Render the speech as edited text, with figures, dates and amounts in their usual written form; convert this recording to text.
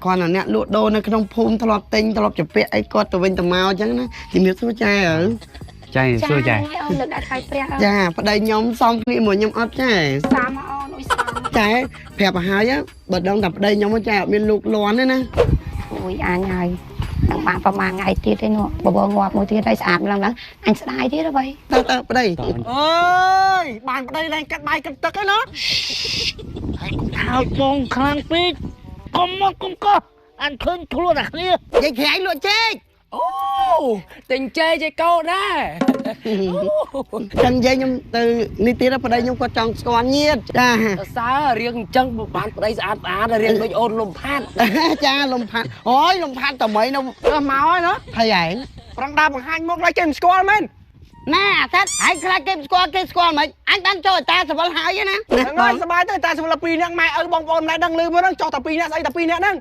គាត់អ្នកលក់ដូរនៅក្នុងភូមិធ្លាប់ទិញធ្លាប់ជពាក់អីគាត់ទៅវិញទៅមកអញ្ចឹងណាជំរាបសួរចែអើ ចាសួរចា អូនលើកដាក់ថ្វាយព្រះ ចាប្តីខ្ញុំសំគ្នាមួយខ្ញុំអត់ចែ សាមអូនអុយសាម ចែប្រាប់ឲ្យហើយបើដឹងតែប្តីខ្ញុំចែអត់មានលូកលាន់ទេណា អូយអញហើយនឹងបានប្រហែលថ្ងៃទៀតទេនោះបបងាប់មួយទៀតហើយស្អាតឡើងឡើងអញស្ដាយទៀតហើយ តើតើប្តី អើយបានប្តីឡើងកាត់បាយកាត់ទឹកឯណា ហើយបងខ្លាំងពេកកុំមកកុំកោះអានឃើញខ្លួនអាគ្នា យាយក្រែងលក់ចេក អូទិញចេចេកោដែរ ចឹងយាយខ្ញុំទៅនេះទៀតប្តីខ្ញុំគាត់ចង់ស្គាល់ញាតចា សើរៀងអញ្ចឹងបានប្តីស្អាតស្អាតរៀងដូចអូនលំផាត់ ចាលំផាត់អូយលំផាត់តមីនៅ ទៅមកហើយណា ថៃឯង ប្រងដើរបង្ហាញមុខឡើងគេមិនស្គាល់មែន ណាអាសិតឯងខ្លាចគេស្គាល់គេស្គាល់មិនអញបានចូលតាសវលហើយណា ហ្នឹងហើយសบายទៅតែសម្រាប់ពីរនាក់ម៉ែឪបងប្អូនមិនដឹងលឺមកហ្នឹងចុះតែពីរនាក់ស្អីតែពីរនាក់ហ្នឹង